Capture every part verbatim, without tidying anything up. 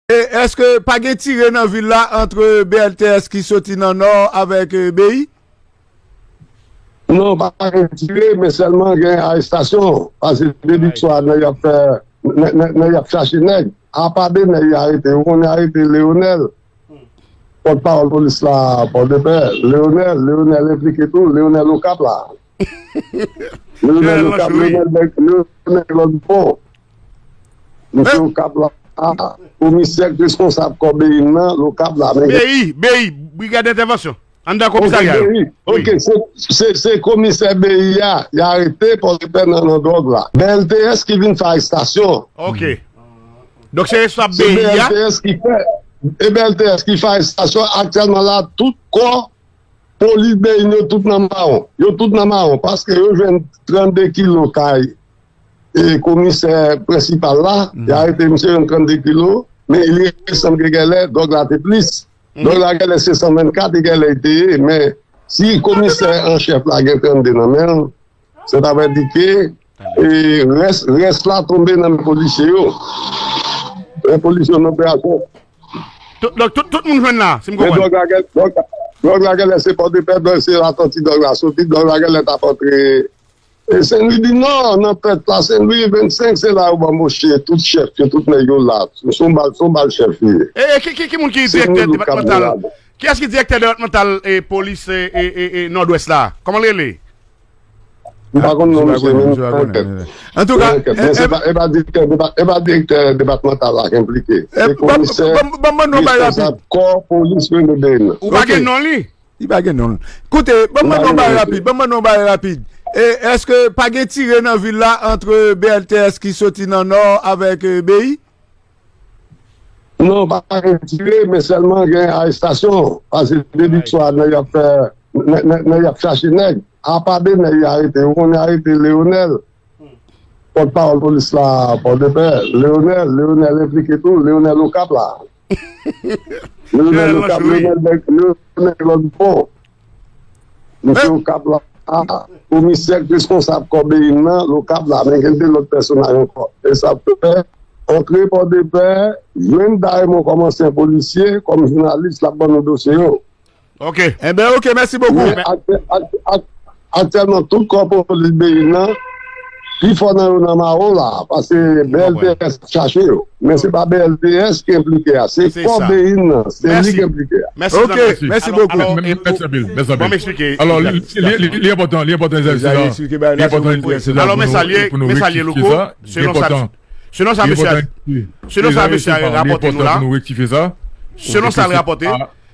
e, èske pa gen tire nan vil la ant B L T S ki soti nan nò avèk, e, B I? Non, pa gen tire, men sèlman gen arestasyon. Paske depi swa, nèg y ap fè, nèg, nèg, nèg y ap chache nèg. Apa de nèg y arete, ou konnen arete Leonel, pòtpawòl polis la, Pòdepè. Leonel, Leonel enplike tou, Leonel Okap la. Leonel Okap, Leonel, Leonel lòt bò. Misye Okap la, komisè k responsab kò B I nan, Okap la, men B I, B I, Brigad Entèvansyon. Anndan komisarya yo. Wi. Ok, se, se, se komisè B I a, y arete Pòdepè nan, nan dwòg la. B L T S ki vin fè arestasyon. Ok. Donk se responsab B I a. B L T S ki fè, e B L T S ki fè arestasyon. Aktyèlman la, tout kò polis B I yo tout nan mawon. Yo tout nan mawon paske yo jwenn trannde kilo kay e komisè prensipal la, y arete misye jwenn trannde kilo, men li sanble genlè dwòg la te plis. Dwòg la genlè se san vennkat li genlè te ye, men si komisè an chèf la gen trannde nan men l, se ta vle di ke, e, rès, rès la tonbe nan men polisye yo. Men polisye yo nan operasyon. Tout, donk, tout, tout moun jwenn la, si m konprann. Men dwòg la gen, dwòg, dwòg la genlè se Pòdepè, dwòg se Latanti, dwòg la soti, dwòg la genlè t ap antre E Senlwi di non, nan pèt la, Senlwi vennsenk, se la yo ban mouche, tout chèf yo, tout nèg yo la. Se yon bal, se yon bal chèf li ye. E, e ki, ki, ki moun ki direktè depatmantal? Kiyès ki direktè depatmantal e polis e, e, e, e Nòdwès la? Kòman l rele? M pa konn non misye menm nan tèt. Antouka, men se pa, e pa direktè, e pa direktè depatmantal la ki enplike. Se komisè responsab kò polis Renodeyn nan. Ou pa gen non li? Li pa gen non. Koute, ban m mande yon bagay rapid, ban m mande yon bagay rapid. E, èske pa gen tire nan vil la ant B L T S ki soti nan nò avèk, e, B I? Non, pa gen tire, men sèlman gen arestasyon. Paske depi swa, nèg y ap fè, nèg, nèg, nèg y ap chache nèg. Apa de nèg y arete, ou konnen arete Leonel. Pòtpawòl polis la, Pòdepè, Leonel, Leonel enplike tou, Leonel Okap la. Leonel Okap, Leonel nèg, Leonel lòt bò. Misye Okap la, komisè k responsab kò B I nan, Okap la, men gen de lòt pèsonaj ankò. E sa fè, antre Pòdepè, jwenn Daymond kòm ansyen polisye, kòm jounalis, l ap ban nou dosye yo. Ok. Enben, ok, mèsi bokou. Men aktyè-, aktyè-, aktyèlman, tout kò polis B I nan, pifò nan yo nan mawon la, paske B L T S ap chache yo. Men se pa B L T S ki enplike a, se kò B I nan, se li ki enplike a. Ok, mèsi bokou. Mèsi anpil, mèsi anpil. Bon, m eksplike. Alò, li, li, li, li enpòtan, li enpòtan, li enpòtan pou nou, pou nou rektifye sa. Li enpòtan. Selon sa mesye a rapòte nou la, selon sa l rapòte,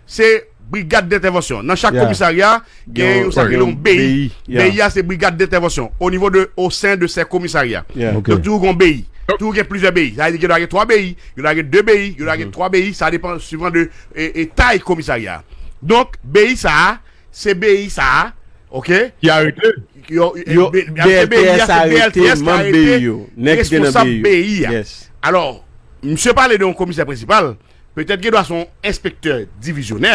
se brigad dentèvansyon. Nan chak komisarya, gen yon sa k rele yon B I. B I a se brigad dentèvansyon. Au niveau de, au sein de ces commissariats. Donk, toujou gen yon B I. Toujou gen plizyè B I. Sa vle di gen dwa gen twa B I, gen dwa gen de B I, gen dwa gen twa B I. Sa depann suivant de, e, e, tay komisarya. Donk, B I sa a, se B I sa a, ok? Ki arete? Yo, yo, B L T S arete manm B I yo, nèg ki te nan B I yo. Alò, misye pale de yon komisè prensipal, petèt gen dwa se yon enspektè divizyonè.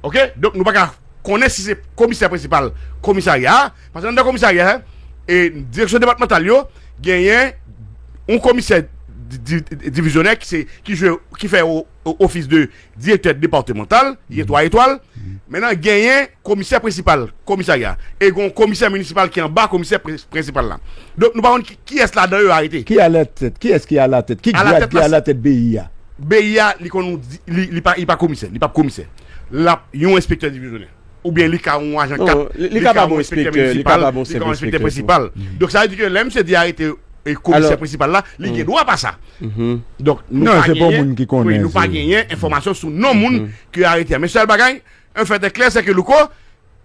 Ok? Donk, nou pa ka konnen si se komisè prensipal komisarya a, paske anndan komisarya a, e, direksyon depatmantal yo genyen yon komisè di-, di-, divizyonè ki se, ki jwe, ki fè o-, o-, ofis de direktè depatmantal, li gen twa etwal. Mentnan, genyen komisè prensipal komisarya. E gen yon komisè minisipal ki anba komisè pre-, prensipal la. Donk, nou pa konn ki, kiyès ladan yo arete. Ki alatèt? Kiyès ki alatèt? Ki grad ki alatèt B I a? B I a, li konn di, li, li pa, li pa komisè, li p ap komisè. L ap yon enspektè divizyonè. Oubyen li ka yon ajan kat, li ka yon enspektè minisipal, li ka yon enspektè prensipal. Donk, sa vle di ke lè misye di arete, e, komisè prensipal la, li gen dwa pa sa. Donk, nou pa genyen, wi, nou pa genyen enfòmasyon sou non moun ke arete a. Men sèl bagay, un fait est clair, c'est que Louko,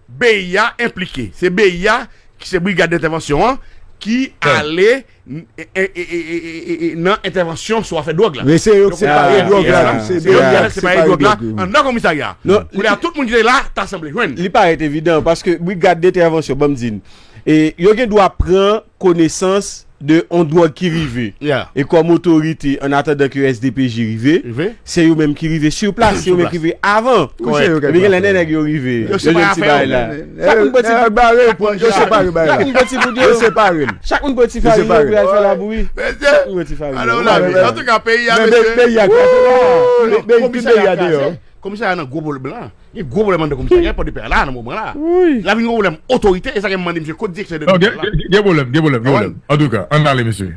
B I a enplike. Se B I a, ki se brigad dentèvansyon an, ki ale n-, e, e, nan entèvansyon sou afè dwòg la. Men se yo k separe dwòg la, se yo k separe dwòg la anndan komisarya. Kounye a, tout moun ki te la, ta sanble jwenn. Li parèt evidan, paske brigad dentèvansyon, ban m di n, e, yo gen dwa pran konesans de on dwòg ki rive. E kòm otorite, an atandan ke S D P J rive, se yo menm ki rive sou plas, se yo menm ki rive avan. Epi gen lè nèg yo rive, yo jwenn ti bagay la. Chak moun pran ti bout, chak moun pran ti bout yo. Chak moun pran ti farin yo pou y al fè labouyi. Chak moun pran ti farin yo. Antouka, peyi a, mesye. Peyi a kraze la. Peyi a deyò. Komisarya nan gwo pwoblèm la. Gen gwo pwoblèm anndan komisarya Pòdepè la nan moman la. L ap vin gwo pwoblèm otorite, e sa k fè m mande misye kot direksyon de komisarya la. Gen pwoblèm, gen pwoblèm, gen pwoblèm. Antouka, ann ale, mesye.